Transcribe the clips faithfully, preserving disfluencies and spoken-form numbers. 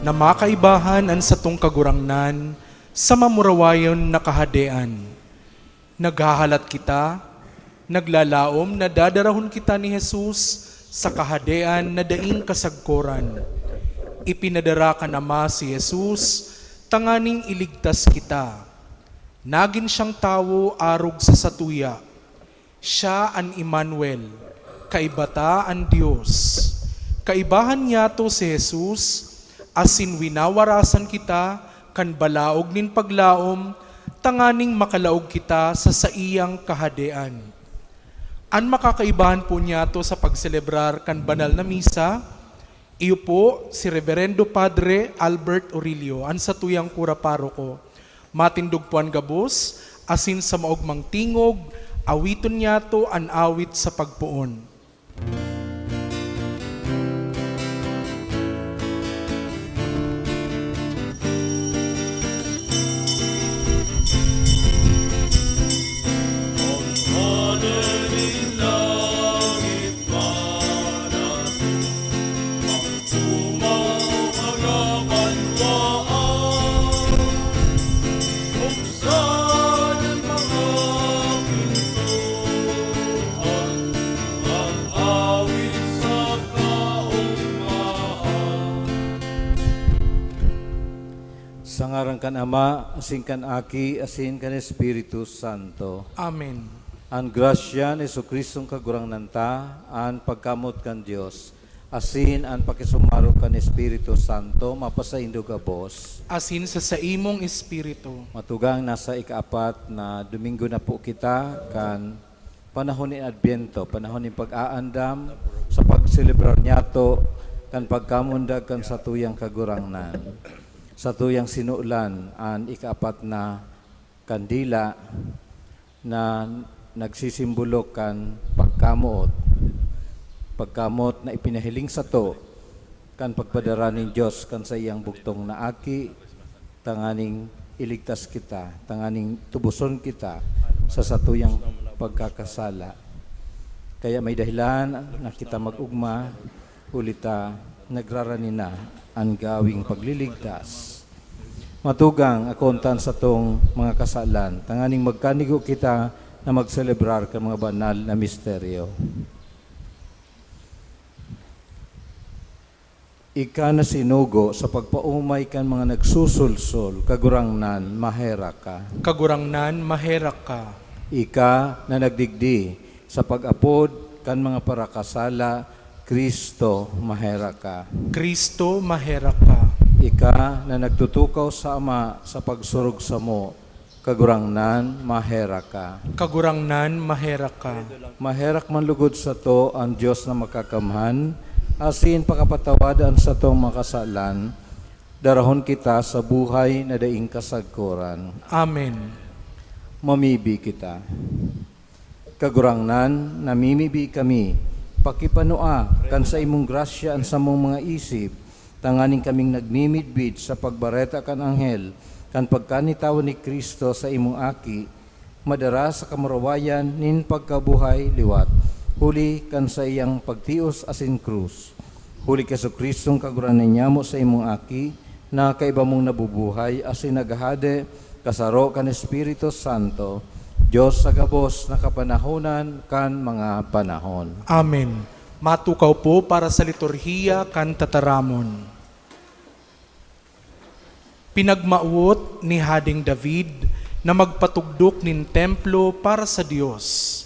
Na makaibahan an satong Kagurangnan sa mamurawayon na Kahadean. Naghahalat kita, naglalaom na dadarahon kita ni Jesus sa Kahadean na daing kasagkoran. Ipinadara kan Ama si Jesus tanganing iligtas kita. Nagin siyang tawo arog sa satuya. Siya an Emmanuel, kaiba ta an Dios. Kaibahan niyato si Jesus, asin winawarasan kita kan balaog nin paglaom tanganing makalaog kita sa saiyang Kahadean. An makakaibahan po niyato sa pagselebrar kan banal na misa, iyo po si Reverendo Padre Albert Orillo, an satuyang kura paroko. Matindog po an gabos, asin sa maogmang tingog, awiton niyato an awit sa pagpoon. Sa ngaran kan Ama, asin kan Aki, asin kan Espiritu Santo. Amen. An grasya ni Jesu-Cristong Kagurangnan ta, an pagkamot kan Dios, asin an pakisumarog kan Espiritu Santo mapasaindo gabos. Asin sa saimong espiritu. Matugang na sa ikaapat na Domingo na po kita kan panahon nin Adbyento, panahon nin pag-aandam sa pagselebrar niyato kan pagkamundag kan satuyang Kagurangnan. Satuyang sinulan an ikaapat na kandila na nagsisimbolo kan pagkamoot, pagkamoot na ipinahiling sato kan pagpadara nin Dios kan saiyang bugtong na Aki, tanganing iligtas kita, tanganing tubuson kita sa satuyang pagkakasala. Kaya may dahilan na kita mag-ugma, huli ta nagrarani na an gawing pagliligtas. Matugang, akoon ta an satong mga kasalan, tanganing magkanigo kita na magselebrar kan mga banal na misteryo. Ika na sinugo sa pagpaomay kan mga nagsusulsol, Kagurangnan, maherak ka. Kagurangnan, maherak ka. Ika na nagdigdi sa pag-apod kan mga parakasala, Cristo, maherak ka. Cristo, maherak ka. Ika na nagtutukaw sa Ama sa pagsurog samo, Kagurangnan, maherak ka. Kagurangnan, maherak ka. Maherak man lugod sato an Dios na Makakamhan, asin pakapatawad an satong mga kasalan, darahon kita sa buhay na daing kasagkoran. Amen. Mamibi kita. Kagurangnan, namimibi kami, pakipanua kan saimong grasya an samong mga isip, tanganing kaming nagmimidbid sa pagbareta kan anghel kan pagkanitawan ni Cristo sa imong Aki, madara sa kamurawayan nin pagkabuhay liwat, huli kan saiyang pagtios asin krus. Huli ki Jesu-Cristong Kagurangnan nyamo sa imong Aki, na kaiba mong nabubuhay asin naghahade kasaro kan Espiritu Santo, Dios sa gabos na kapanahonan kan mga panahon. Amen. Matukaw po para sa liturhiya kan tataramon. Pinagmawot ni Hadeng David na magpatugdok nin templo para sa Dios.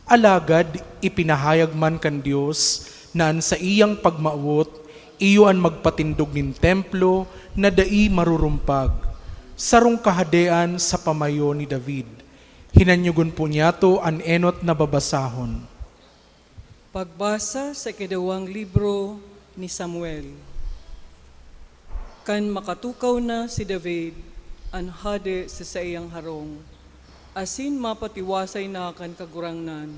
Alagad ipinahayag man kan Dios na an saiyang pagmawot iyo an magpatindog nin templo na dai marurumpag, sarong kahadean sa pamayo ni David. Hinanyogon po niyato an enot na babasahon. Pagbasa sa ikadawang libro ni Samuel. Kan makatukaw na si David, an hade sa saiyang harong, asin mapatiwasay na kan Kagurangnan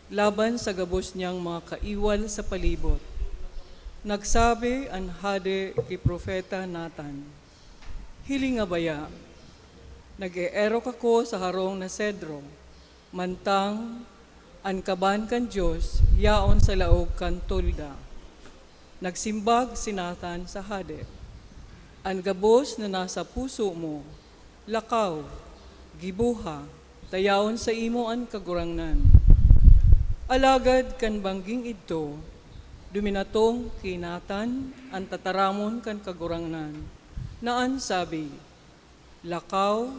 laban sa gabos niyang mga kaiwal sa palibot, nagsabi an hade ki Propeta Natan, "Hilinga baya, nag-eerok ako sa harong na sedro, mantang an kaban kan Dios yaon sa laog kan tolda." Nagsimbag si Natan sa hade, An gabos na nasa puso mo, lakaw, giboha, ta yaon saimo an Kagurangnan. Alagad kan bangging idto, duminatong ki Natan, an tataramon kan Kagurangnan, na an sabi, "Lakaw,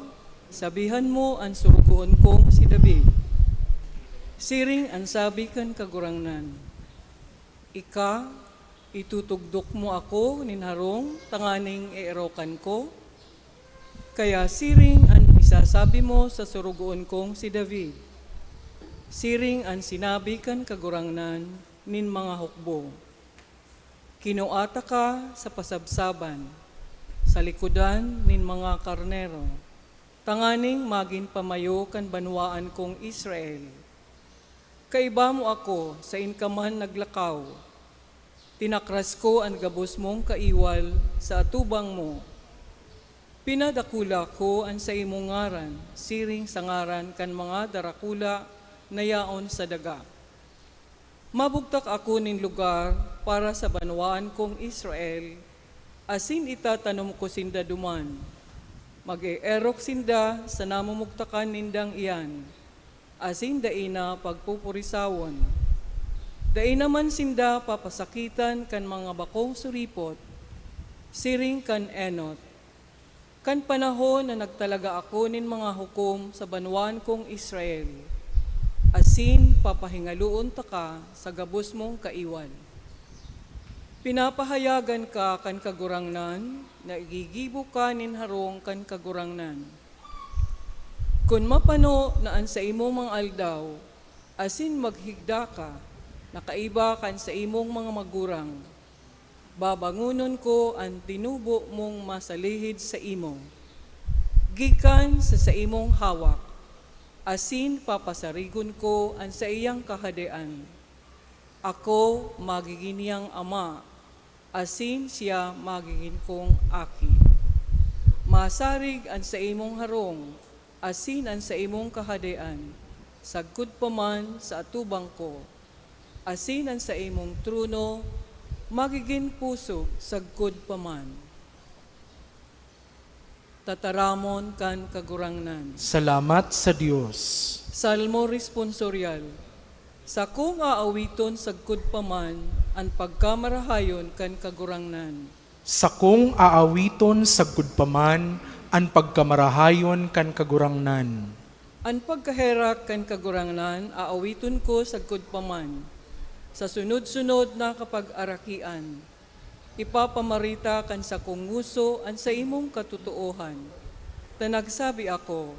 sabihan mo an sorogoon kong si David." Siring an sabi kan Kagurangnan, "Ika, itutugdok mo ako nin harong tanganing eerokan ko? Kaya siring an isasabi mo sa sorogoon kong si David, 'Siring an sinabi kan Kagurangnan nin mga hukbo: Kinua taka sa pasabsaban, sa likodan nin mga karnero, tanganing magin pamayo kan banwaan kong Israel. Kaiba mo ako sain ka man naglakaw. Tinakras ko an gabos mong kaiwal sa atubang mo. Pinadakula ko an saimong ngaran siring sa ngaran kan mga darakula na yaon sa daga. Mabugtak ako nin lugar para sa banwaan kong Israel, asin itatanom ko sinda duman. Mag-eerok sinda sa namumugtakan nindang iyan, asin dai na pagpupurisawon. Dai naman sinda papasakitan kan mga bakong suripot, siring kan enot, kan panahon na nagtalaga ako nin mga hukom sa banwaan kong Israel, asin papahingaloon taka sa gabos mong kaiwal. Pinapahayagan ka kan Kagurangnan na igigibo ka nin harong kan Kagurangnan. Kun mapano na an saimong mga aldaw, asin maghigda ka na kaiba kan saimong mga magurang, babangonon ko an tinubo mong masalihid saimo, gikan sa saimong hawak, asin papasarigon ko an saiyang kahadean. Ako magigin niyang ama, asin siya magigin kong aki. Masarig an saimong harong asin an saimong kahadean sagkod pa man sa atubang ko, asin an saimong trono magigin pusog sagkod pa man. Tataramon kan Kagurangnan. Salamat sa Dios. Salmo Responsorial. Sakong aawiton sagkod pa man an pagkamarahayon kan Kagurangnan. Sakong aawiton sagkod pa man an pagkamarahayon kan Kagurangnan. An pagkaherak kan Kagurangnan aawiton ko sagkod pa man, sa sunod-sunod na kapag-arakian. Ipapamarita kan sakong ngoso an saimong katotoohan, ta nagsabi ako,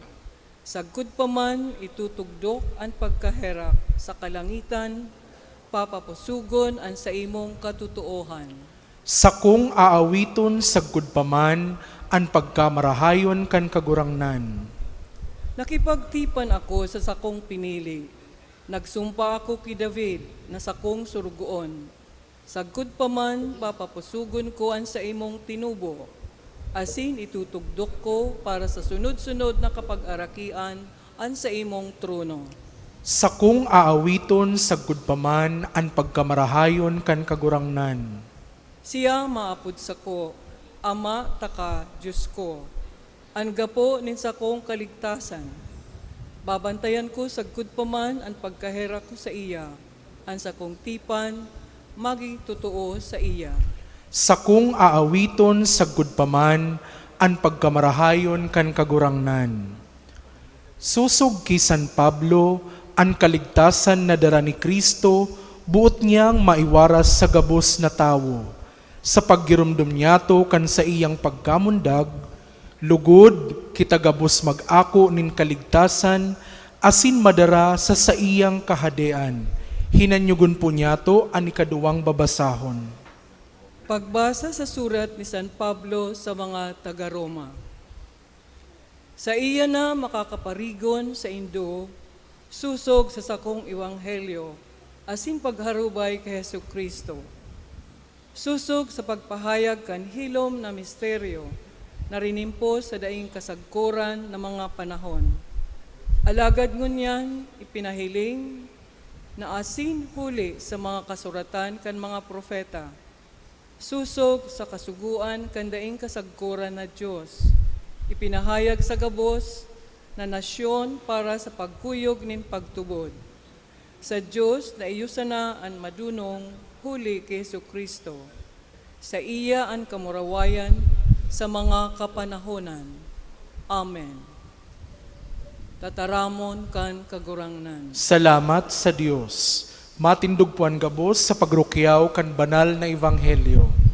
"Sagkod pa man itutugdok an pagkaherak sa kalangitan, papapusogon an saimong katotoohan." Sakong aawiton sagkod pa man an pagkamarahayon kan Kagurangnan. Nakipagtipan ako sa sakong pinili. Nagsumpa ako ki David na sakong sorogoon, "Sagkod pa man papapusogon ko an saimong tinubo, asin itutugdok ko para sa sunod-sunod na kapag-arakian an saimong trono." Sakong aawiton sagkod pa man an pagkamarahayon kan Kagurangnan. Siya maapod sako, "Ama taka, Dios ko," an gapo nin sakong kaligtasan. Babantayan ko sagkod pa man an pagkaherak ko saiya, an sakong tipan magin totoo saiya. Sakong aawiton sagkod pa man an pagkamarahayon kan Kagurangnan. Sosog ki San Pablo, an kaligtasan na dara ni Cristo boot niyang maiwaras sa gabos na tawo, sa paggiromdom niyato kan saiyang pagkamundag, lugod kita gabos mag-ako nin kaligtasan asin madara sa saiyang Kahadean. Hinanyogon po niyato an ikaduwang babasahon. Pagbasa sa surat ni San Pablo sa mga taga Roma. Saiya na makakaparigon saindo, sosog sa sakong ebanghelyo asin pagharubay ki Jesu-Cristo, sosog sa pagpahayag kan hilom na misteryo na rinimpo sa daing kasagkoran na mga panahon. Alagad ngunyan ipinahiling na asin huli sa mga kasuratan kan mga propeta, Sosog sa Kasugoan kan daing kasagkoran na Dios, ipinahayag sa gabos na nasyon para sa pagkuyog nin pagtubod. Sa Dios na iyo sana an madonong huli ki Jesu-Cristo. Saiya an kamurawayan sa mga kapanahonan. Amen. Tataramon kan Kagurangnan. Salamat sa Dios. Matindog po an gabos sa pagrukyaw kan banal na ebanghelyo.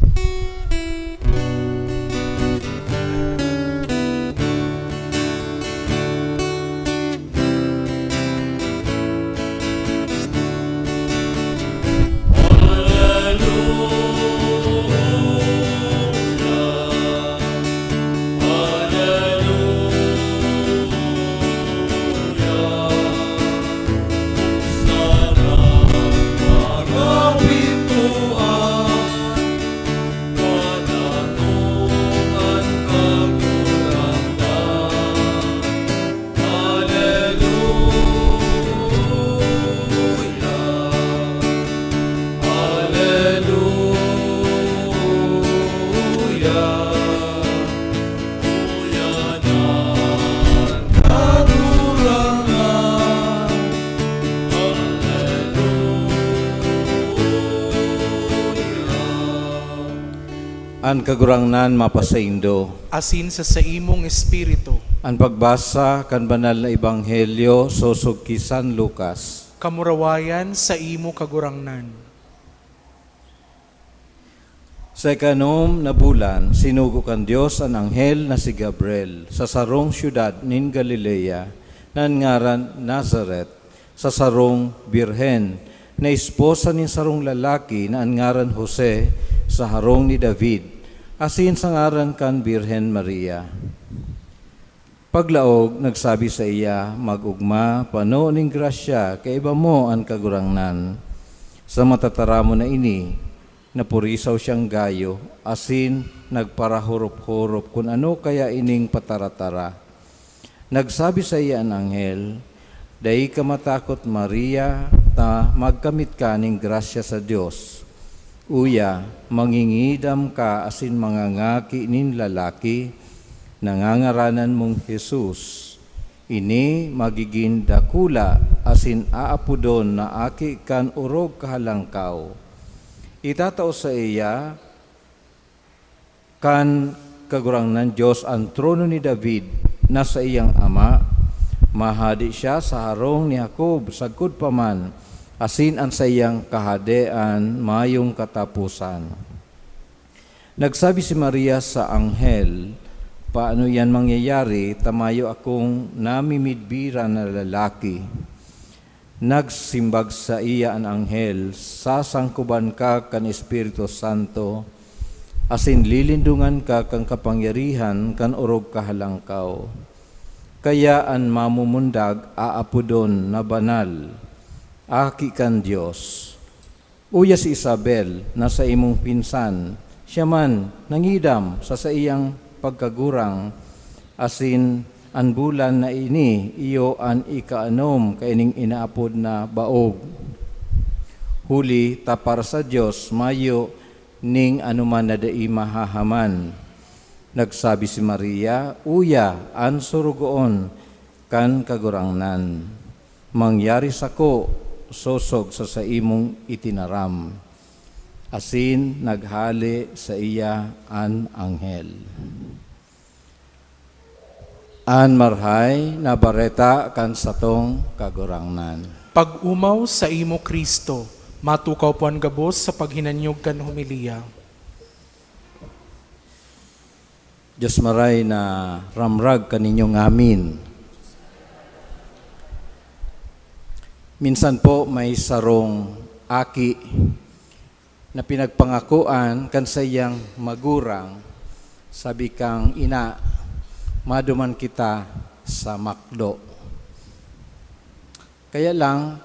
An Kagurangnan mapasaindo. Asin sa saimong espiritu. An pagbasa kan Banal na Ebanghelyo sosog ki San Lucas. Kamurawayan saimo, Kagurangnan. Sa ikanom na bulan, sinugo kan Dios an anghel na si Gabriel sa sarong syudad nin Galilea na an ngaran Nazaret, sa sarong birhen na esposa nin sarong lalaki na an ngaran Jose, sa harong ni David, asin sa ngaran kan Birhen Maria. Paglaog, nagsabi saiya, "Mag-ogma, pano nin grasya, kaiba mo an Kagurangnan. Sa matataramon na ini, napurisaw siyang gayo, asin nagparahorop-horop kun ano kaya ining pataratara." Nagsabi saiya an anghel, "Dai ka matakot, Maria, ta magkamit ka nin grasya sa Dios. Uya, mangingidam ka asin mangangaki nin lalaki na ngangaranan mong Jesus. Ini magigin dakula asin aapodon na Aki kan Orog Kahalangkaw. Itatao saiya kan Kagurangnan Dios an trono ni David na saiyang ama. Mahade siya sa harong ni Jacob sagkod pa man, asin an saiyang kahadean mayong kataposan." Nagsabi si Maria sa anghel, "Paano iyan mangyayari ta mayo akong namimidbiran na lalaki?" Nagsimbag saiya an anghel, "Sasangkoban ka kan Espiritu Santo, asin lilindongan ka kan kapangyarihan kan Orog Kahalangkaw. Kaya an mamumundag aapodon na banal, Aki kan Dios. Uya si Isabel na saimong pinsan, siya man nangidam sa saiyang pagkagurang, asin an bulan na ini iyo an ikaanom kaining inaapod na baog. Huli ta para sa Dios mayo ning anoman na dai mahahaman." Nagsabi si Maria, "Uya an sorogoon kan Kagurangnan. Mangyari sako sosog sa saimong itinaram." Asin naghale saiya an anghel. An Marahay na Bareta kan satong Kagurangnan. Pag-omaw saimo, Cristo. Matukaw po an gabos sa paghinanyog kan homilya. Dios Maray na ramrag kaninyo ngamin. Minsan po may sarong aki na pinagpangakoan kan saiyang magurang, sabi kang, "Ina, maduman kita sa McDo." Kaya lang,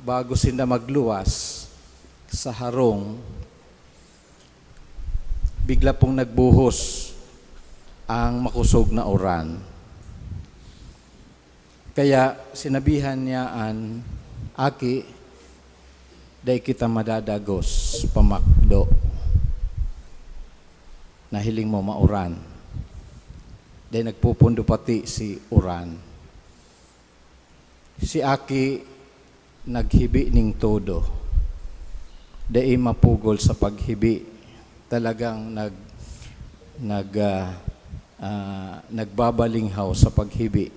bago sinda magluwas sa harong, bigla pong nagbuhos ang makosog na uran. Kaya sinabihan niya an aki, "Dai kita madadagos pa McDo." Nahiling mo mauran. Dai nagpupundo pati si uran. Si aki naghibi ning todo. Dai mapugol sa paghibi. Talagang nag-, nag-, ah, ah, nagbabalinghaw sa paghibi.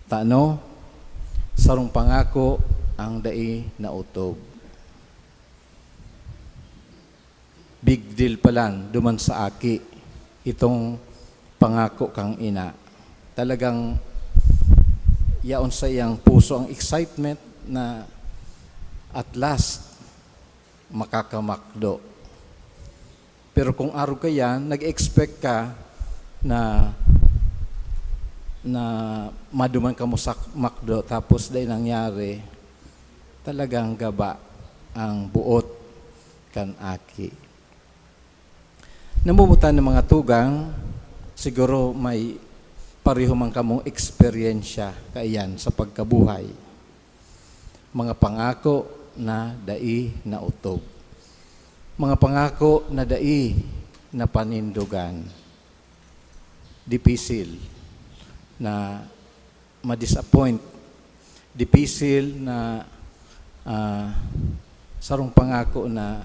Tano, sarong pangako ang dai naotob. Big deal palan duman sa aki itong pangako kan ina. Talagang yaon sa iyang puso ang excitement na at last, makakamakdo. Pero kung arog kaiyan, nag-expect ka na, na maduman kamo sa makdo, tapos dai nangyari, talagang gaba ang buot kan aki. Namumutan ng mga tugang, siguro may pareho man kamong eksperyensya kaiyan sa pagkabuhay. Mga pangako na dai naotob. Mga pangako na dai napanindogan. Dipisil na ma-disappoint. Dipisil na, ah, sarong pangako na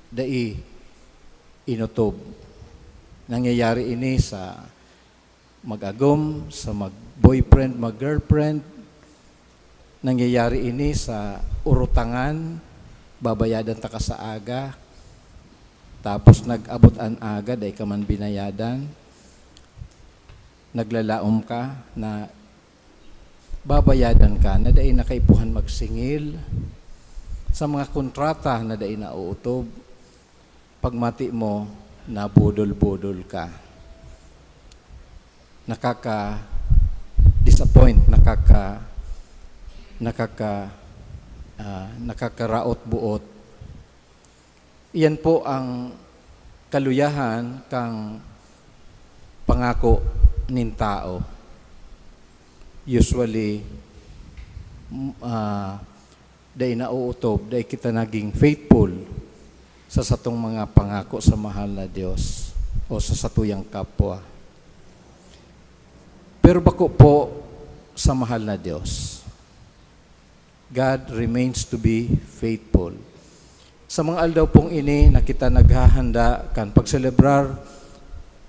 dai inotob. Nangyayari ini sa mag-agom, sa mag-boyfriend, mag-girlfriend. Nangyayari ini sa urutangan, babayadan taka sa aga, tapos nag-abot an aga, dai ka man binayadan. Naglalaom ka na babayadan ka, na dai na kaipuhan magsingil. Sa mga kontrata na dai naootob, pagmati mo, nabudol-budol ka. Nakaka-disappoint, nakaka-, nakaka-, ah, nakakaraot-buot. Iyan po ang kaluyahan kan pangako nin tao. Usually, m-, ah, dai naootob, dai kita naging faithful sa satong mga pangako sa mahal na Dios o sa satuyang kapwa. Pero bako po sa mahal na Dios. God remains to be faithful. Sa mga aldaw pong ini na kita naghahanda kan pagselebrar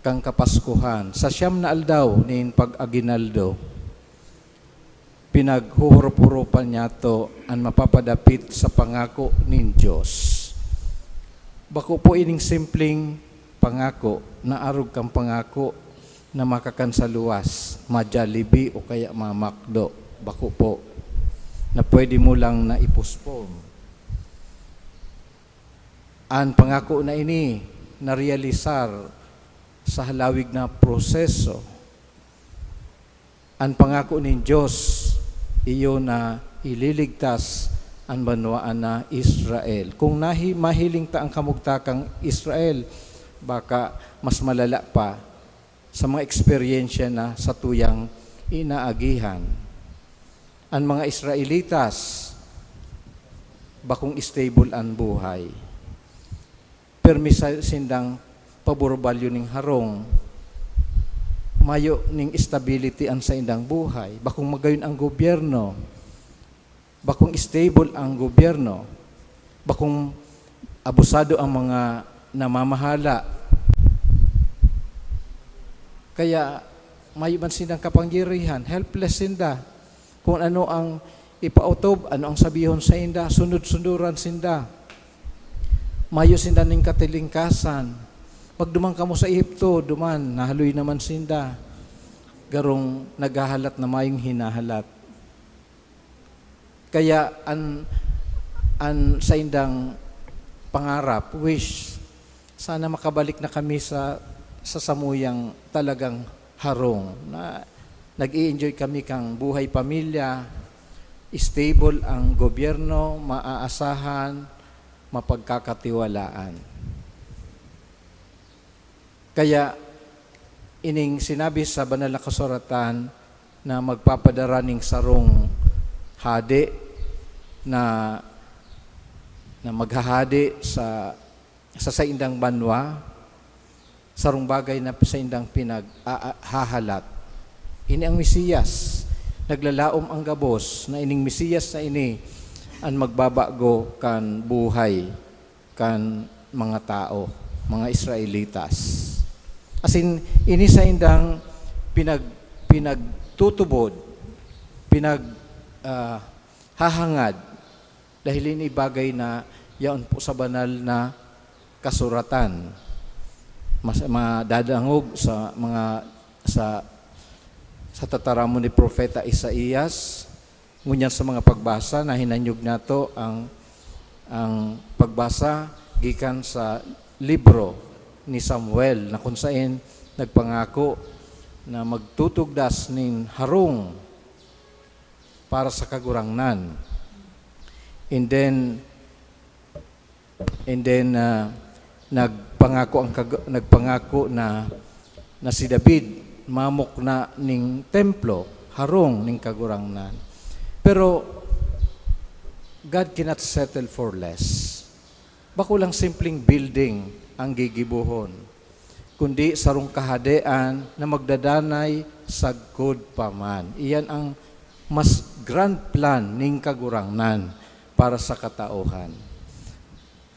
kan Kapaskuhan, sa siyam na aldaw nin pag-aguinaldo, pinaghuhurup-hurupan niyato an mapapadapit sa pangako nin Dios. Bako po ining simpleng pangako na arog kan pangako na makakan sa luwas, ma-Jollibee o kaya ma-McDo. Bako po, na pwede mo lang na i-postpone. An pangako na ini narealisar sa halawig na proseso. An pangako nin Dios, iyo na ililigtas an banwaan na Israel. Kung nahi-, mahiling ta an kamugtakang Israel, baka mas malala pa sa mga eksperyensya na satuyang inaagihan. An mga Israelitas, bakong stable an buhay. Permi sa sindang paburbalyo ning harong. Mayo ning stability an saindang buhay. Bakong magayon ang gobyerno. Bakong stable ang gobyerno. Bakong abusado ang mga namamahala. Kaya mayo man sindang kapangyarihan. Helpless sinda. Kung ano ang ipaotob, ano ang sabihon sainda, sunod-sunduran sinda. Mayo sinda nin katilingkasan. Magduman kamo sa Ehipto, duman, nahaloy naman sinda. Garong naghahalat na mayong hinahalat. Kaya an, an saindang pangarap, wish, sana makabalik na kami sa, sa samuyang talagang harong, na nag-i-enjoy kami kan buhay pamilya, stable ang gobyerno, maaasahan, mapagkakatiwalaan. Kaya ining sinabi sa Banal na Kasuratan na magpapadara ning sarong hade na, na maghahade sa, sa saindang banwa, sarong bagay na saindang pinaghahalat. Ini ang Mesiyas. Naglalaom ang gabos na ining Mesiyas na ini an magbabago kan buhay kan mga tao, mga Israelitas. Asin, ini saindang pinag-, pinagtutubod, pinag-, ah, hahangad, dahil ini bagay na yaon po sa banal na kasuratan. Mas, madadangog sa mga, sa, sa tataramon ni Propeta Isaias. Ngunyan sa mga pagbasa, nahinanyog nato ang, ang pagbasa gikan sa libro ni Samuel, na kung saen nagpangako na magtutugdas nin harong para sa Kagurangnan. And then, and then, ah, nagpangako ang kag-, nagpangako na, na si David mamukna ning templo, harong ning Kagurangnan. Pero God cannot settle for less. Bako lang simpleng building ang gigibohon, kundi sarong kahadean na magdadanay sagkod pa man. Iyan ang mas grand plan ning Kagurangnan para sa katauhan.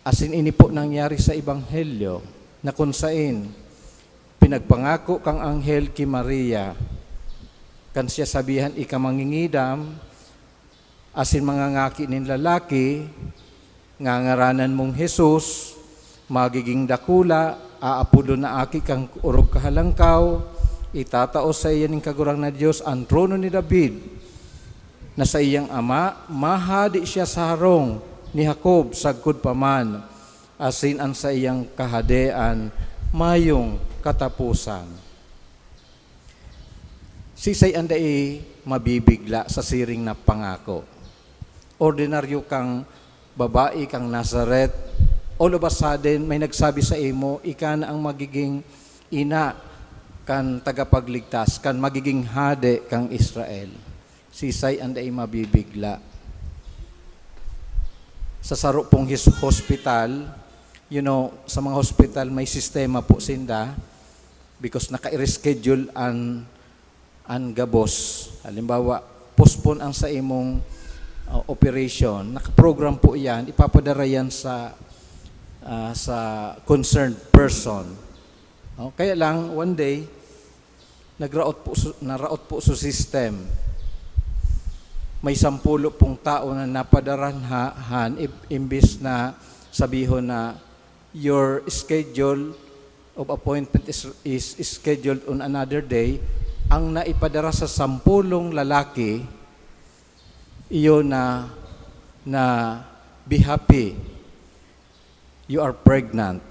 Asin ini po nangyari sa Ebanghelyo, na kun saen pinagpangako kang anghel ki Maria, kan siya sabihan, "Ika mangingidam, asin mangangaki nin lalaki, ngangaranan mong Jesus, magiging dakula, aapodon na Aki kan Orog Kahalangkaw, itatao saiya nin Kagurangnan na Dios an trono ni David, na saiyang ama, mahade siya sa harong ni Jacob sagkod pa man, asin an saiyang kahadean mayong kataposan." Sisay an dai mabibigla sa siring na pangako? Ordinaryo kang babae, kang Nazareth, all of a sudden, may nagsabi sa imo, "Ika na ang magiging ina kan Tagapagligtas, kan magiging hade kang Israel." Sisay an dai mabibigla? Sa saro pong his-, hospital, you know, sa mga hospital, may sistema po sinda, because naka-reschedule an, an gabos. Halimbawa, postpone ang sa imong, uh, operation, naka-program po yan, ipapadara yan sa, uh, sa concerned person. No? Kaya lang, one day, nagraot po su-, naraot po sa system. May sampulo pong tao na napadarahan, im-, imbis na sabihon na, "Your schedule of appointment is, is scheduled on another day," ang naipadara sa sampulong lalaki, iyo na, na, "Be happy, you are pregnant."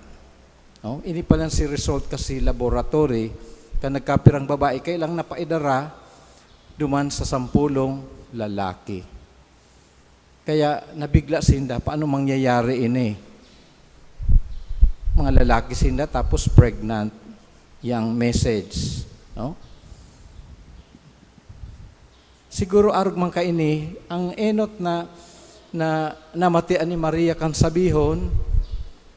No? Ini pa lang si result kasi laboratory, kan nagkapirang babae, kaya lang napaidara duman sa sampulong lalaki. Kaya nabigla sinda, "Paano mangyayari ini? Mga lalaki sinda, tapos pregnant yang message." No? Siguro arog man kaini, ang enot na, na namatian ni Maria kan sabihon,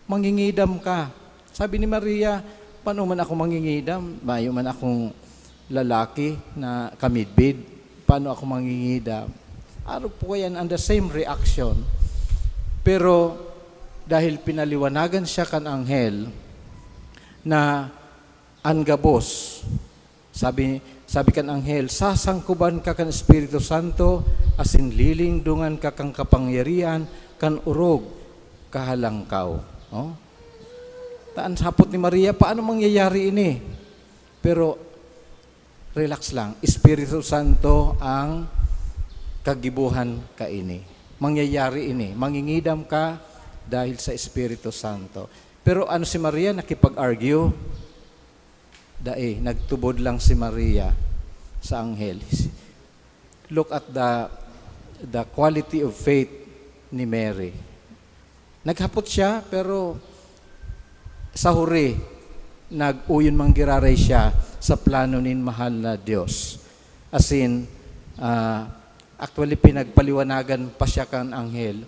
"Mangingidam ka." Sabi ni Maria, "Paano man ako mangingidam? Mayo man akong lalaki na kamidbid. Paano ako mangingidam?" Arog po kayan an the same reaction. Pero dahil pinaliwanagan siya kan anghel na an gabos, sabi, sabi kan anghel, "Sasangkoban ka kan Espiritu Santo, asin lilingdongan ka kan kapangyarihan kan Orog Kahalangkaw." Oh? Taan sa hapot ni Maria, "Paano mangyayari ini?" Pero, relax lang. Espiritu Santo ang kagibohan kaini. Mangyayari ini. Mangingidam ka dahil sa Espiritu Santo. Pero ano si Maria? Nakipag-argue? Dai. Nagtubod lang si Maria sa anghel. Look at the, the quality of faith ni Mary. Naghapot siya, pero sa huri, nag-uyon man giraray siya sa plano nin mahal na Dios. Asin, ah, actually, pinagpaliwanagan pa siya kan anghel.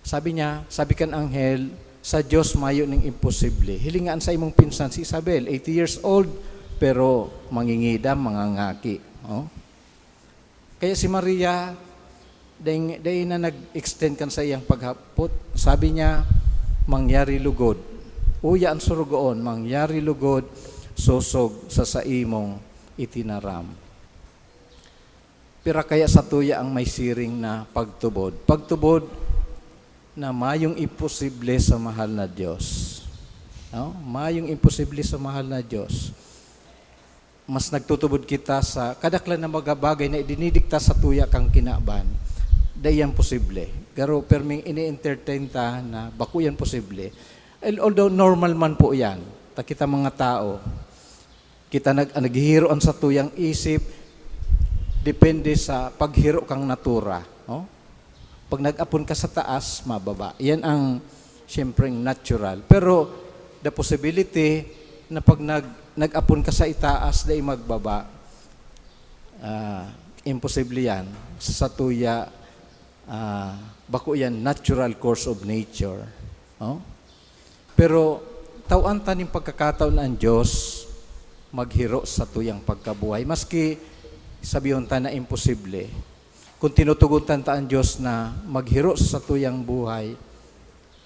Sabi niya, sabi kan anghel, Sa Dios mayo ning imposible. Hilinga an saimong pinsan si Isabel, eighty years old, pero mangingidam, mangangaki. Oh? Kaya si Maria, dai, dai na nag-extend kan saiyang paghapot. Sabi niya, "Mangyari lugod." Uya an sorogoon, "Mangyari lugod, sosog sa saimong itinaram." Pira kaya satuya ang may siring na pagtubod? Pagtubod na mayong imposible sa mahal na Dios. No? Mayong imposible sa mahal na Dios. Mas nagtutubod kita sa kadaklan na mga bagay na idinidikta satuya kan kinaban. Dai yan posible. Pero perming ini-entertain ta na bako yan posible. Al-, although normal man po yan, ta kita mga tao, kita nag-, naghihiro an satuyang isip, depende sa paghiro kang natura, no? Pag nag-apon ka sa taas, mababa. Yan ang, siyempre, natural. Pero the possibility na pag nag-, nag-apon ka sa itaas, dai magbaba, ah, imposible yan sa satuya, ah, bako yan natural course of nature. No? Pero tawan ta nin pagkakataon na an Dios maghiro sa satuyang pagkabuhay, maski sabihon ta na imposible. Kun tinutugotan ta an Dios na maghiro sa satuyang buhay,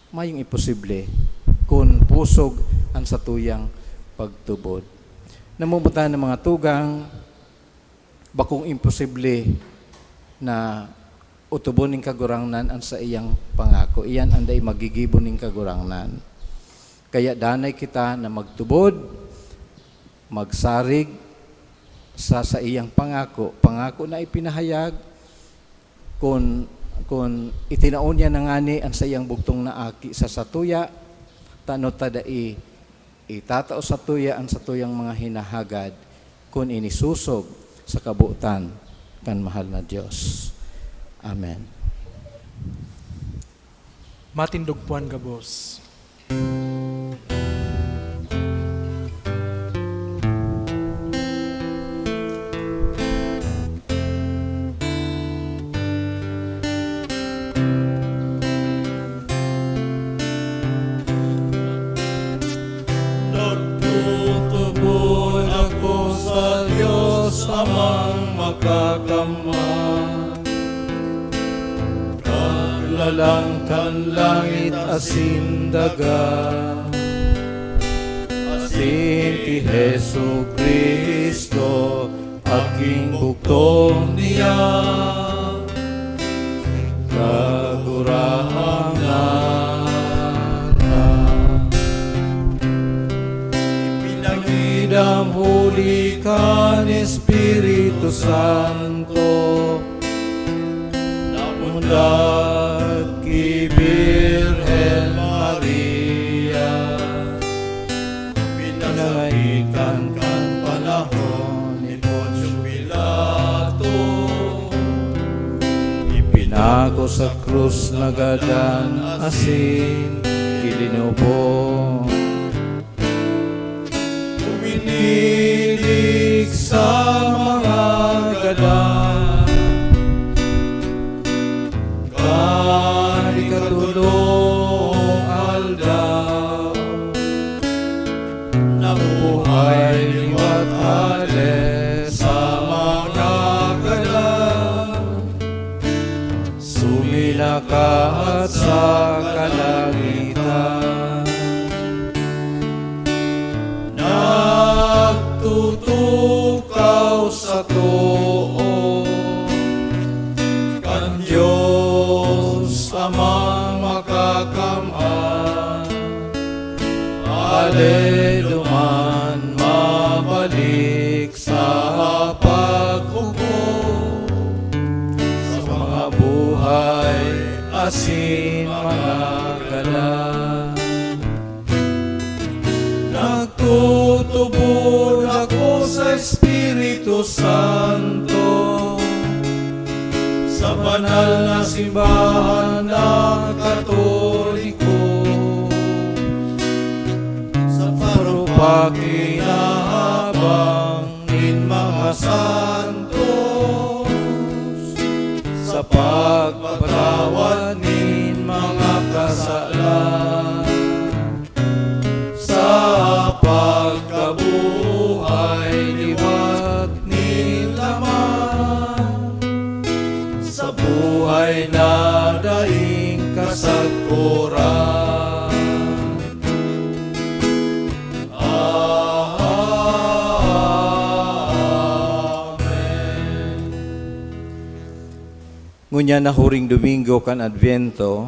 mayong imposible kun pusog an satuyang pagtubod. Namumutan ng mga tugang, bakong imposible na utubon nin Kagurangnan an saiyang pangako. Iyan an dai magigibo nin Kagurangnan. Kaya danay kita na magtubod, magsarig sa saiyang pangako. Pangako na ipinahayag, kun, kun itinao niya na ngani an saiyang bugtong na Aki sa satuya, tano ta dai itatao satuya an satuyang mga hinahagad kun inisosog sa kabotan kan mahal na Dios. Amen. Matindog puan gabos. Nagtutubod ako sa Dios Amang Makakamhan, Kaglalang kan langit asin daga, asin ki Jesu-Cristo, aking bugtong niya, Kagurangnan na. Ipinangidam huli kan Espiritu Santo, namundag ki Birhen Maria, pinangahikan kan panahon ni Poncio Pilato, ipinako sa krus, nagadan asin ki linubo. Uminilig sa mga gadan kan ikatolong aldaw, nabuhay liwat hale sa mga gadan, suminakat sa kalangitan. Nagtutukaw sa too kan Dios Amang Makakamhan, hale duman mabalik sa paghukom sa mga buhay asin mga gadan. Nagtutubod ako sa Espiritu Santo, sa banal na simbahan na Katoliko, sa parupakinahabang nin mga santos, sa pagpatawad nin mga kasalan. Ngunyan na huring Domingo kan Adviento,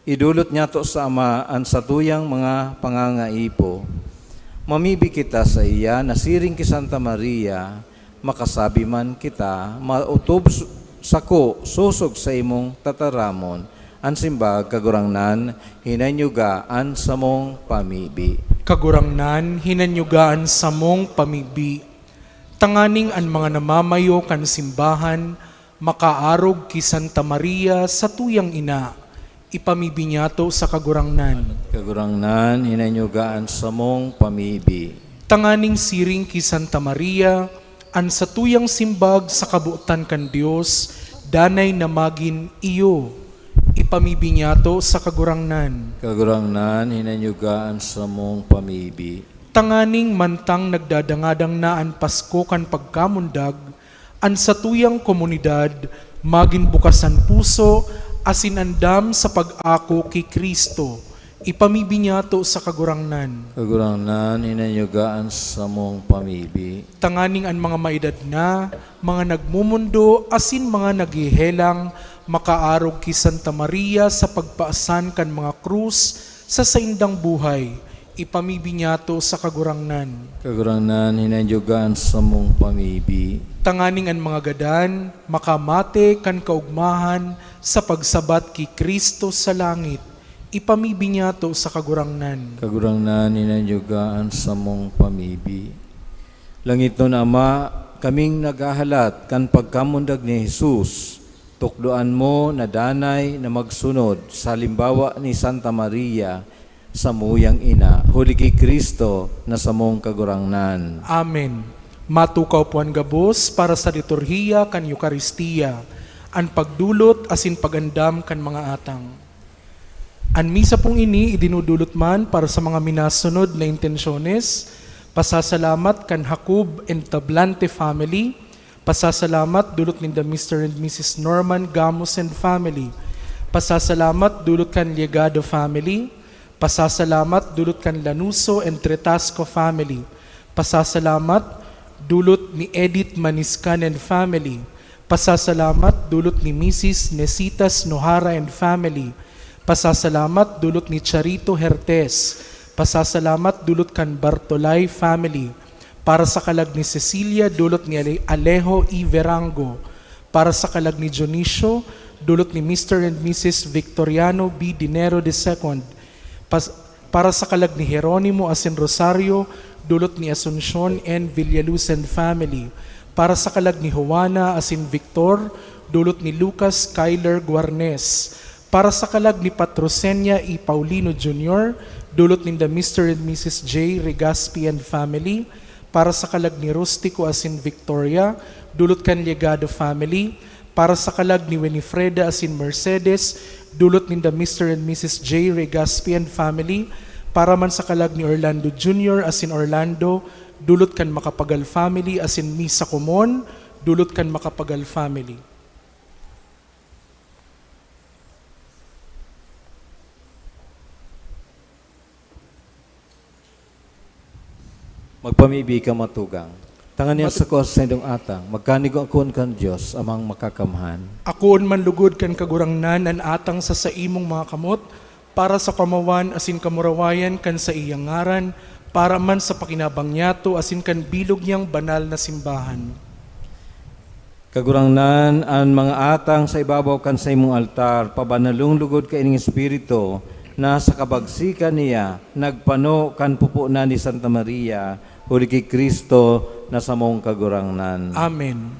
idolot niyato sa Ama an satuyang mga pangangaipo. Mamibi kita sa iya na siring ki Santa Maria, makasabi man kita, maotob s-, sako sosog sa imong tataramon. An simbag, Kagurangnan, hinanyuga an samong pamibi. Kagurangnan, hinanyuga an samong pamibi. Tanganing an mga namamayo kan simbahan makaarog ki Santa Maria, satuyang ina, ipamibi niyato sa Kagurangnan. Kagurangnan, hinanyuga an samong pamibi. Tanganing siring ki Santa Maria, an satuyang simbag sa kabotan kan Dios, danay na magin iyo, ipamibi niyato sa Kagurangnan. Kagurangnan, hinanyuga an samong pamibi. Tanganing mantang nagdadangadang na an Pasko kan pagkamundag, an satuyang komunidad magin bukasan puso asin andam sa pag-ako ki Cristo, ipamibi niyato sa Kagurangnan. Kagurangnan, hinanyuga an samong pamibi. Tanganing an mga maedad na, mga nagmumundo, asin mga naghehelang makaarog ki Santa Maria sa pagpaasan kan mga krus sa saindang buhay, ipamibi niyato sa Kagurangnan. Kagurangnan, hinanyuga an samong pamibi. Tanganing an mga gadan makamate kan kaogmahan sa pagsabat ki Cristo sa langit, ipamibi niyato sa Kagurangnan. Kagurangnan, hinanyuga an samong pamibi. Langitnon Ama, kaming naghahalat kan pagkamundag ni Jesus. Tukdoan mo na danay na magsunod sa halimbawa ni Santa Maria, samuyang ina, huli ki Cristo na samong Kagurangnan. Amen. Matukaw po an gabos para sa liturhiya kan Eukaristia, an pagdolot asin pag-andam kan mga atang. An misa pong ini idinudolot man para sa mga minasunod na intensyones: pasasalamat kan Jacob and Tablante family, pasasalamat dulot ninda Mister and Missus Norman Gamos and family, pasasalamat dulot kan Llegado family, pasasalamat dulot kan Lanuso and Tretasco family, pasasalamat dulot ni Edith Maniscan and family, pasasalamat dulot ni Missus Nesitas Nohara and family, pasasalamat dulot ni Charito Hertes, pasasalamat dulot kan Bartolay family, para sa kalag ni Cecilia, dulot ni Ale-, Alejo E. Verango, para sa kalag ni Dionisio, dulot ni Mister and Missus Victoriano B. Dinero the second, pas-, para sa kalag ni Jeronimo asin Rosario, dulot ni Asuncion N. Villaluz and family, para sa kalag ni Juana asin Victor, dulot ni Lucas Kyler Guarnes, para sa kalag ni Patrocenia E. Paulino Junior, dulot ninda Mister and Missus J. Regaspi and family, para sa kalag ni Rustico asin Victoria, dulot kan Llegado family, para sa kalag ni Winifreda asin Mercedes, dulot ninda Mister and Missus J. Regaspi and family, para man sa kalag ni Orlando Junior asin Orlando, dulot kan Macapagal family, asin misa komon, dulot kan Macapagal family. Magpamibi ka, matugang. Tanganing an Matu- sako sa saindong atang, magkanigo akoon kan Dios, Amang Makakamhan. Akoon man lugod kan Kagurangnan an atang sa saimong mga kamot, para sa kamawan asin kamurawayan kan saiyang ngaran, para man sa pakinabang niyato asin kan bilog niyang banal na simbahan. Kagurangnan, an mga atang sa ibabaw kan saimong altar, pabanalong lugod kaining espiritu na sa kabagsikan niya nagpano kan pupunan ni Santa Maria, huli ki Cristo na samong Kagurangnan. Amen.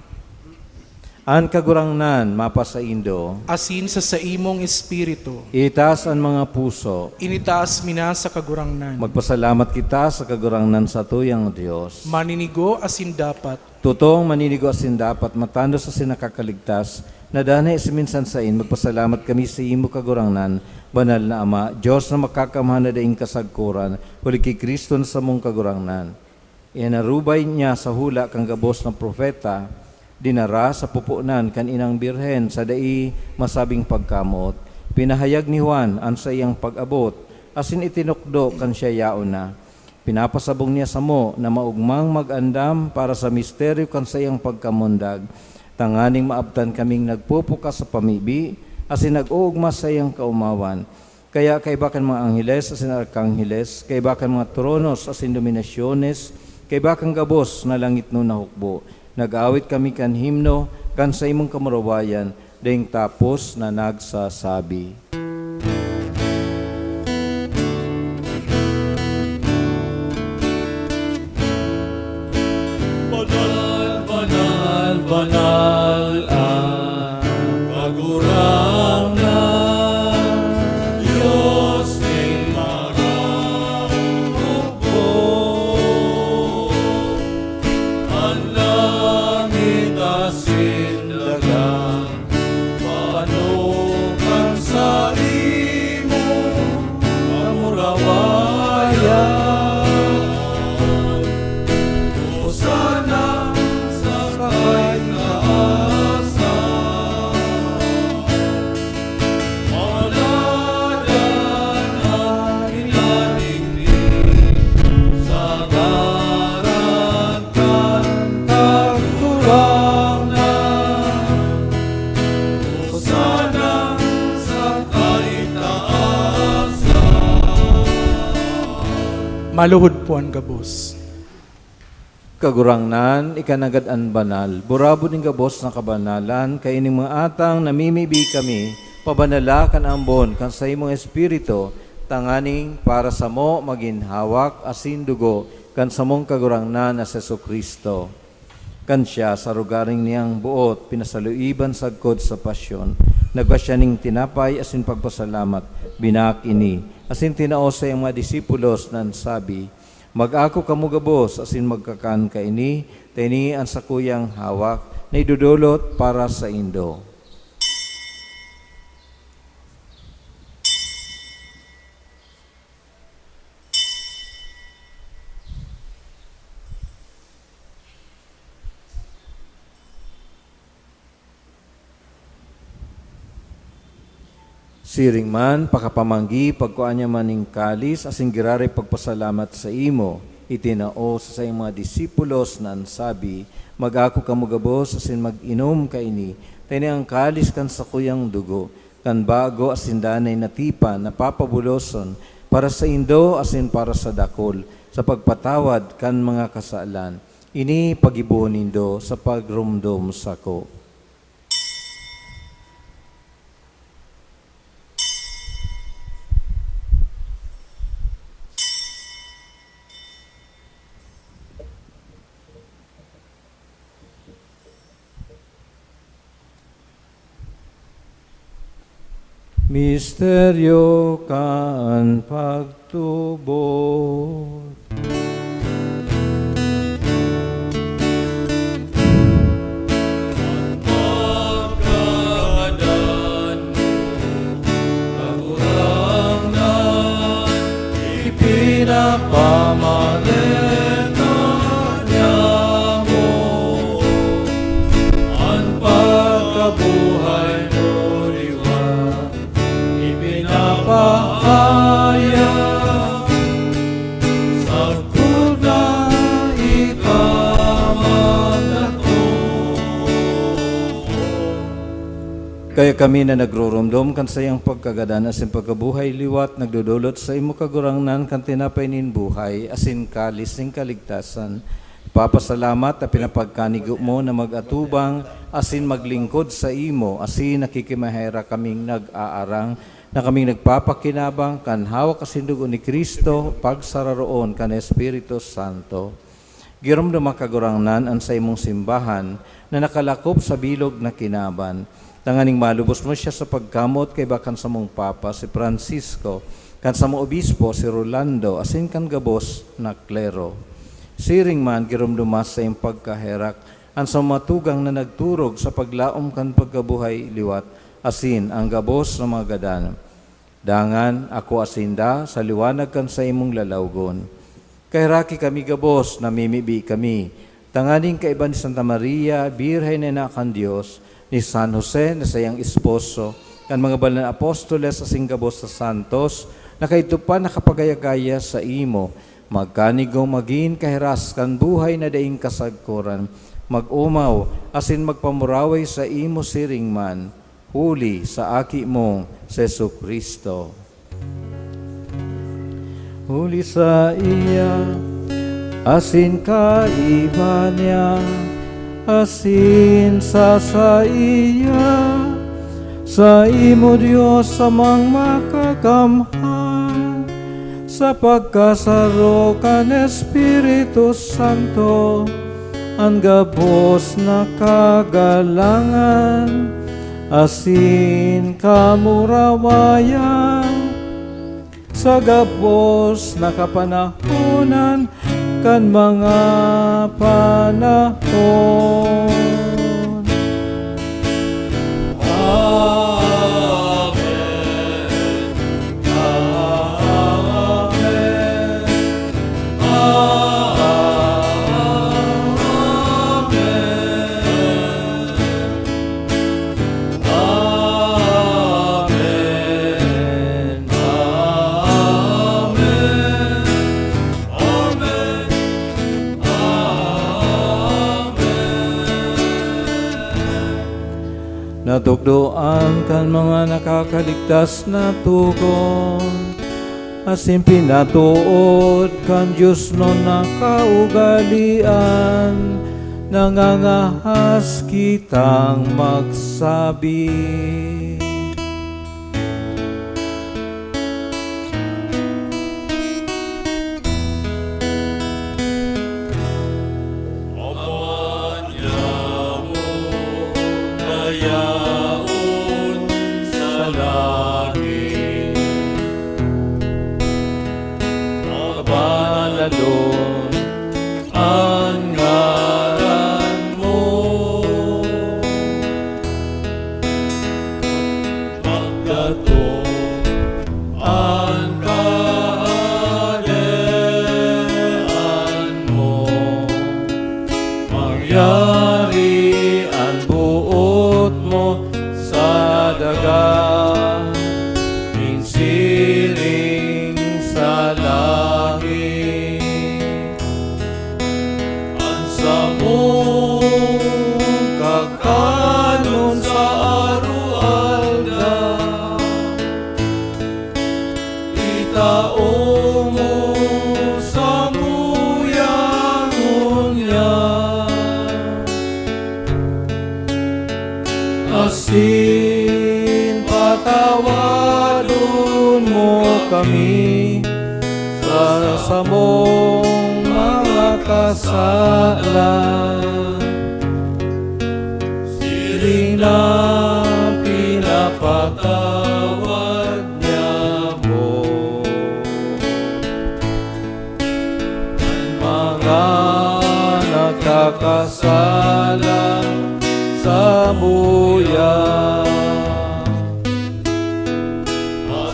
An Kagurangnan mapasaindo. Asin sa saimong espiritu. Itaas an mga puso. Initaas mi na sa Kagurangnan. Magpasalamat kita sa Kagurangnan, satuyang Dios. Maninigo asin dapat. Totoong maninigo asin dapat, matanos asin nakakaligtas, na danay asin minsan sain, magpasalamat kami sa imo, Kagurangnan, Banal na Ama, Dios na makakamhan na daing kasagkoran, huli ki Cristo na samong Kagurangnan. Inarubay niya sa hula kan gabos na propeta, dinara sa pupunan kan Inang Birhen sa dai masabing pagkamot. Pinahayag ni Juan an saiyang pag-abot, asin itinukdo kan siya yaon na. Pinapasabong niya samo na maogmang mag-andam para sa misteryo kan saiyang pagkamundag, tanganing maabtan kaming nagpupukas sa pamibi asin nag-oogma sa saiyang kaomawan. Kaya kaiba kan mga angheles asin arkangheles, kaiba kan mga tronos asin dominasyones, kaiba kan gabos na langitnon na hukbo, nag-aawit kami kan himno kan saimong kamurawayan, daing tapos na nagsasabi, "Banal, banal, banal an Kagurangnan, Dios nin mga hukbo. An langit asin daga, panukan sa imo kamurawayan. Hosana sa kaitaasan. Maladan an hinadigdi sa ngaran kan Kagurangnan. Hosana sa kaitaasan." Maluhod po an gabos. Kagurangnan, ika nanggad an banal, burabod nin gabos na kabanalan, kaining mga atang namimibi kami, pabanala kan ambon kan saimong Espiritu, tanganing para samo magin hawak asin dugo kan samong Kagurangnan na si Jesu-Cristo. Kan siya, sa arogaring niyang boot, pinasaluiban sagkod sa pasyon, nagwa siya nin tinapay asin pagpasalamat, binaak ini, asin tinao sa iyang mga disipulos na an sabi, "Mag-ako kamo gabos asin magkakan kaini, ta ini an sakuyang hawak na idodolot para saindo." Siring man, pakapamanggi, pagkua niya man nin kalis asin giraray pagpasalamat saimo, itinao sa saiyang mga disipulos na an sabi, "Mag-ako kamo gabos asin mag-inom kaini, ta ini an kalis kan sakuyang dugo, kan bago asin danay na tipan na papabuloson para saindo asin para sa dakul, sa pagpatawad kan mga kasalan. Ini paggibohon nindo sa pagromdom sako." Misteryo kan pagtubod. An pagkagadan mo, Kagurangnan, ipinapamahal ka niamo. An pagkabuhay mo liwat ipinapahayag, sagkod na ika magdatong. Kaya kami na nagroromdom kan saiyang pagkagadan asin pagkabuhay liwat, nagdodolot saimo, Kagurangnan, kan tinapay nin buhay asin kalis nin kaligtasan. Papasalamat ta pinapagkanigo mo na mag-atubang asin maglingkod saimo, asin nakikimaherak kaming nag-aarang na kaming nagpapakinabang kan hawak asin dugo ni Cristo, pagsararoon kan Espiritu Santo. Giromdoma, Kagurangnan, an saimong simbahan na nakalakop sa bilog na kinaban, tanganing malubos mo siya sa pagkamoot kaiba kan samong Papa, si Francisco, kan samong Obispo, si Rolando, asin kan gabos na klero. Siring man, giromdoma sa iyong pagkaherak an samong mga tugang na nagturog sa paglaom kan pagkabuhay liwat, asin an gabos na mga gadan. Dangan, akoa sinda sa liwanag kan saimong lalawgon. Kaheraki kami gabos, namimibi kami, tanganing kaiba ni Santa Maria, Birhen na ina kan Dios, ni San Jose na saiyang esposo, kan mga banal na apostoles asin gabos na santos na kaidto pa nakapagaya-gaya saimo, magkanigong magin kahiras kan buhay na daing kasagkoran, mag-omaw asin magpamuraway saimo siring man, huli sa Aki mong si Jesu-Cristo. Huli saiya, asin kaiba niya, asin sa saiya, saimo, Dios Amang Makakamhan, sa pagkasaro kan Espiritu Santo, an gabos na kagalangan asin kamurawayan, sa gabos na kapanahonan kan mga panahon. Amen. Amen. Amen. Amen. Amen. Amen. Natukdoan kan mga nakakaligtas na togon, asin pinatood kan diosnon na kaugalean, nangangahas kitang magsabi. Aman niamo na yaon sa langit, mabanalon an ngaran mo. Magdatong an Kahadean mo. Mangyari an boot mo sa daga, nin siring sa langit. An samong kakanon sa aroaldaw, itao mo samuya ngunyan. Asin patawadon mo kami sa samong mga kasalan, siring na pinapatawad niamo an mga nagkakasala samuya.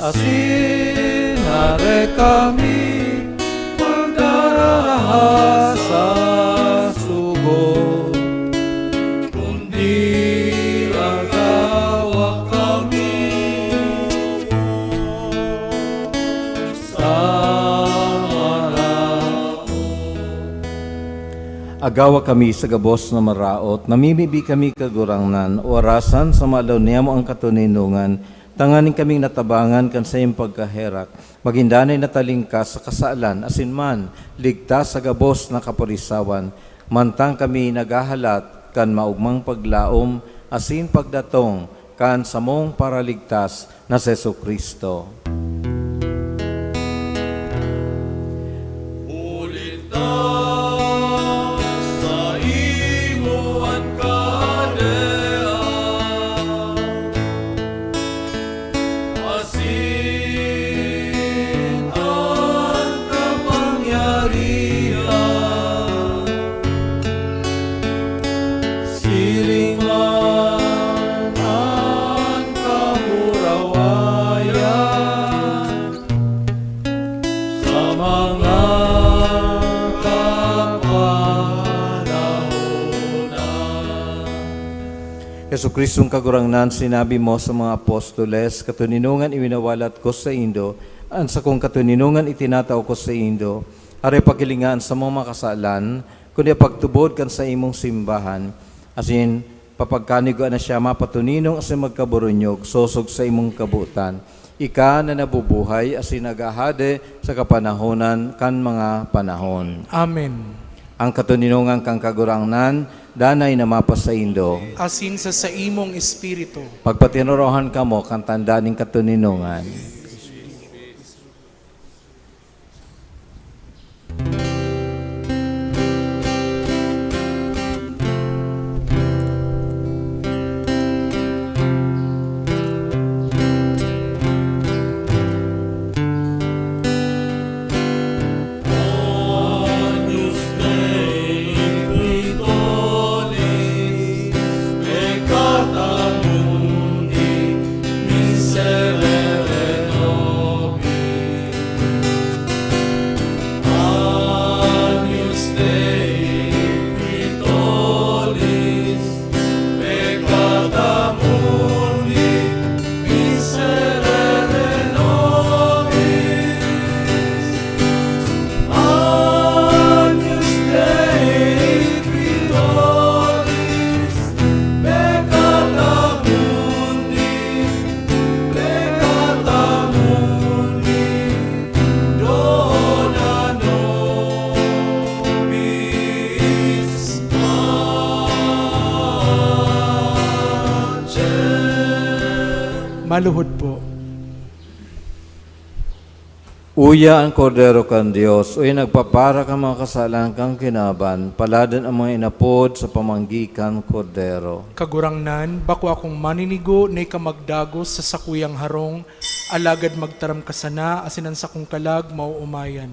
Asin hare kami pagdaraha sa sugo, kundi agawa kami sa maraot. Agawa kami sa gabos na maraot, namimibi kami, Kagurangnan, warasan sa maalaw niyamo an katoninongan, tanganing kaming natabangan kan saiyang pagkaherak, magin danay na talingkas sa kasalan, asin man ligtas sa gabos na kaporisawan, mantang kami naghahalat kan maogmang paglaom asin pagdatong kan samong Paraligtas na si Jesu-Cristo. Huli ta saimo an kahadean, asin an kapangyarihan, siring man an kamurawayan sa mga kapanahonan. Jesu-Cristong Kagurangnan, sinabi mo sa mga apostoles, "Katoninongan iwinawalat ko saindo, an sakong katoninongan itinatao ko saindo." Hare, paghilinga an samong mga kasalan, kundi pagtubod kan saimong simbahan, asin papagkanigwa na siya mapatoninong asin magkaburunyog sosog sa imong kabotan. Ika na nabubuhay asin naghahade sa kapanahonan kan mga panahon. Amen. Ang katoninongan kan Kagurangnan, danay na mapasaindo. Asin sa saimong espiritu. Pagpatinorohan kamo kan tanda nin katoninongan. Maluhod po. Uya an Kordero kan Dios, uya nagpapara kan mga kasalan kan kinaban, paladan an mga inapod sa pamanggi kan Kordero. Kagurangnan, bako akong maninigo na ika magdagos sa sakuyang harong, alagad magtaram ka sana, asin an sakong kalag maoomayan.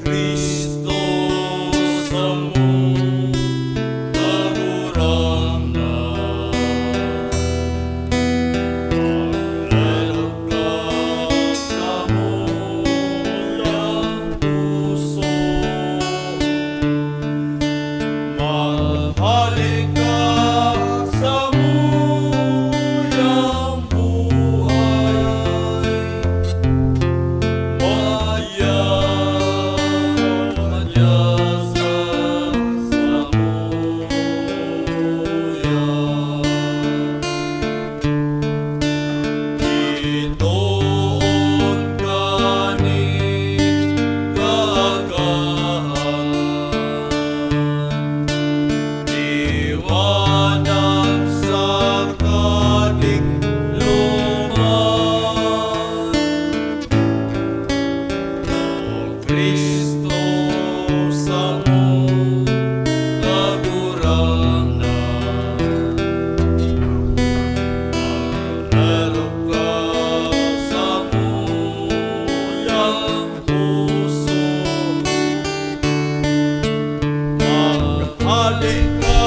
Cristo samo Kagurangnan, magdalog ka samuyang puso, maghale ka samuyang buhay. Liwanag sa kadikloman, O Cristo, samo Kagurangnan. Magdalog ka samuyang puso, maghale ka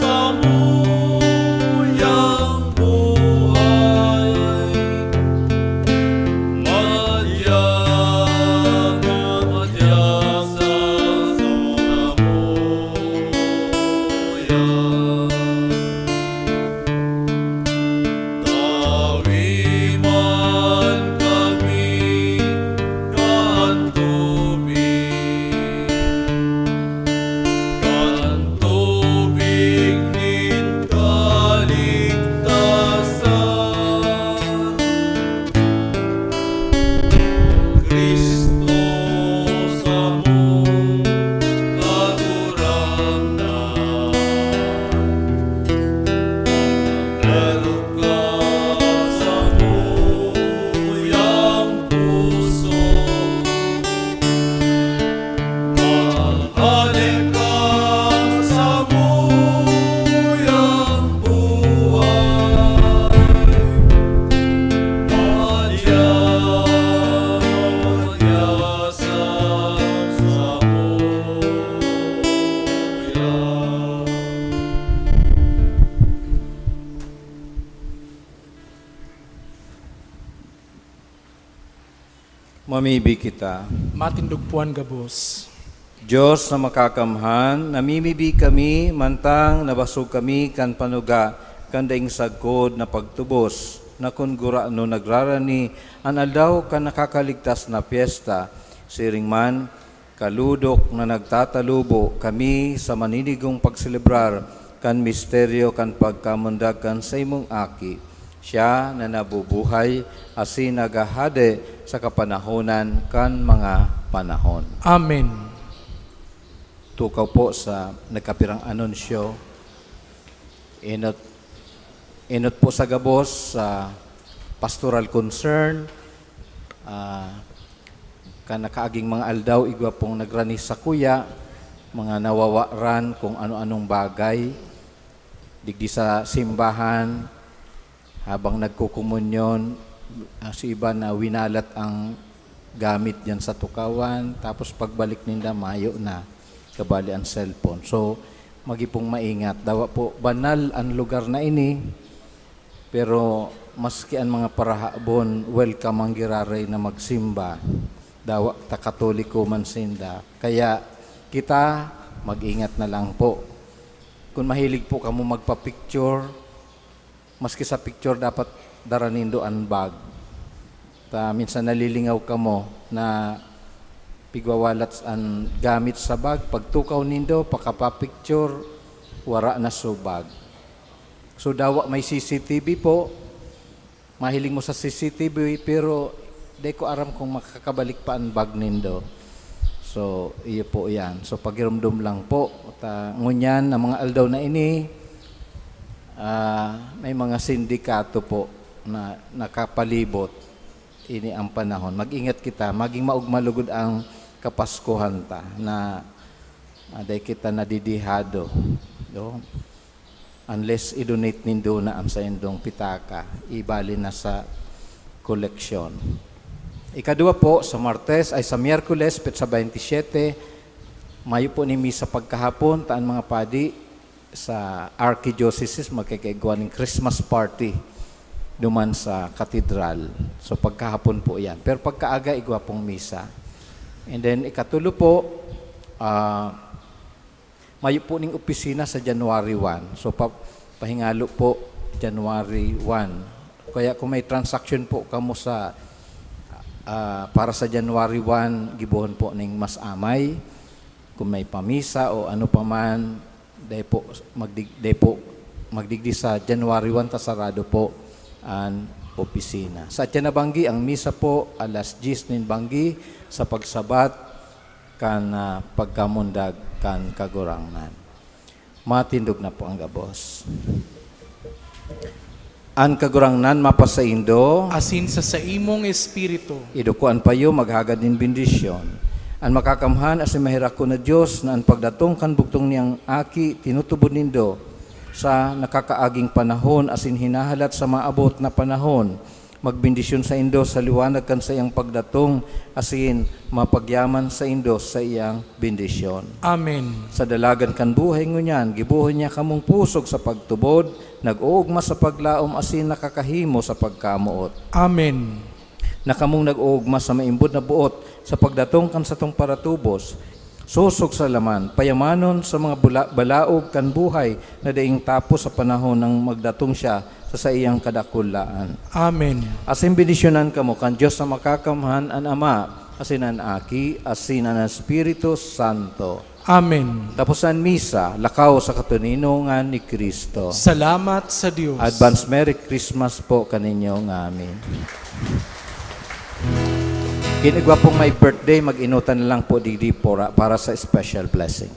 samuyang buhay. Madya, Mamibi kita. Matindog po an gabos. Diyos na makakamhan, namimibi kami, mantang nabasog kami kan panuga kan daing sagkod na pagtubos, na kun gurano nagrarani an aldaw kan nakakaligtas na pyesta. Siring man, kaludok na nagtatalubo kami sa maninigong pagselebrar kan misteryo kan pagkamundag kan saimong Aki, siya na nabubuhay asin naghahade sa kapanahonan kan mga panahon. Amen. Tukaw po sa nagkapirang anunsyo. Enot, enot po sa gabos sa pastoral concern, ah, kan nakaaging mga aldaw, igwa pong nagrani sakuya, mga nawawaran kung ano-anong bagay, digdi sa simbahan, habang nagkukumunyon, ah, si iba na winalat ang gamit diyan sa tukawan, tapos pagbalik ninda, mayo na, kabali ang cellphone. So, magi pong maingat. Dawa po, banal ang lugar na ini, pero maski ang mga parahabon, welcome ang giraray na magsimba. Dawa ta Katoliko man sinda. Kaya kita, mag-ingat na lang po. Kung mahilig po kamo magpa-picture, maski sa picture, dapat dara nindo an bag. Ta minsan nalilingaw kamo na pigwawalat an gamit sa bag. Pagtukaw nindo, pakapa-picture, wara na so bag. So, dawa may C C T V po. Mahiling mo sa C C T V, pero di ko aram kung makakabalik pa an bag nindo. So, iyo po yan. So, pagirumdom lang po. Ta, ngunyan, ang mga aldaw na ini, ah, may mga sindikato po na nakapalibot. Ini ang panahon. Mag-ingat kita. Maging maugma lugod ang Kapaskuhan ta na, ah, dai kita nadidihado. No? Unless i-donate nindo na ang saindong pitaka, ibali na sa koleksyon. Ikadua po, sa Martes, ay sa Miyerkules, petsa twenty-seven, mayo po ni misa pagkahapon, ta an mga padi sa Archdiocese magkakaigwa nin Christmas party duman sa katedral. So, pagkahapon po yan. Pero pagkaaga, igwa pong misa. And then, ikatulo po, ah, mayo po ning opisina sa January one. So, pa-, pahingalo po, January one. Kaya kung may transaction po kamo sa, ah, para sa January one, gibohon po ning mas amay. Kung may pamisa o ano pa man, dai po magdig-, dai po magdigdi sa January one ta sarado po an opisina. Sa atyan na banggi, ang misa po alas diyes nin banggi sa pagsabat kan, ah, pagkamundag kan Kagurangnan. Matindog na po ang gabos. An Kagurangnan mapasaindo. Asin sa saimong espiritu. Iduko an payo, maghagad nin bendisyon. An makakamhan asin maherak na Dios, na an pagdatong kan bugtong niyang Aki tinutubod nindo sa nakakaaging panahon asin hinahalat sa maabot na panahon, magbendisyon saindo sa liwanag kan saiyang pagdatong, asin mapagyaman saindo sa iyang bendisyon. Amen. Sa dalagan kan buhay ngunyan, gibohon niya kamong pusog sa pagtubod, nag-oogma sa paglaom asin nakakahimo sa pagkamoot. Amen. Na kamong nag-oogma sa maimbod na boot sa pagdatong kan satong paratubos, sosog sa laman, payamanon sa mga bula-, balaog kan buhay na daing tapos sa panahon nang magdatong siya sa saiyang kadakulaan. Amen. Asin bendisyonan kamo kan Dios na makakamhan, an Ama, asin an Aki, asin an Espiritu Santo. Amen. Tapos an misa, lakaw sa katoninongan ni Cristo. Salamat sa Dios. Advance Merry Christmas po kaninyo ngamin. Kinigwa pong may birthday, mag-inutan na lang po digdi para, para sa special blessing.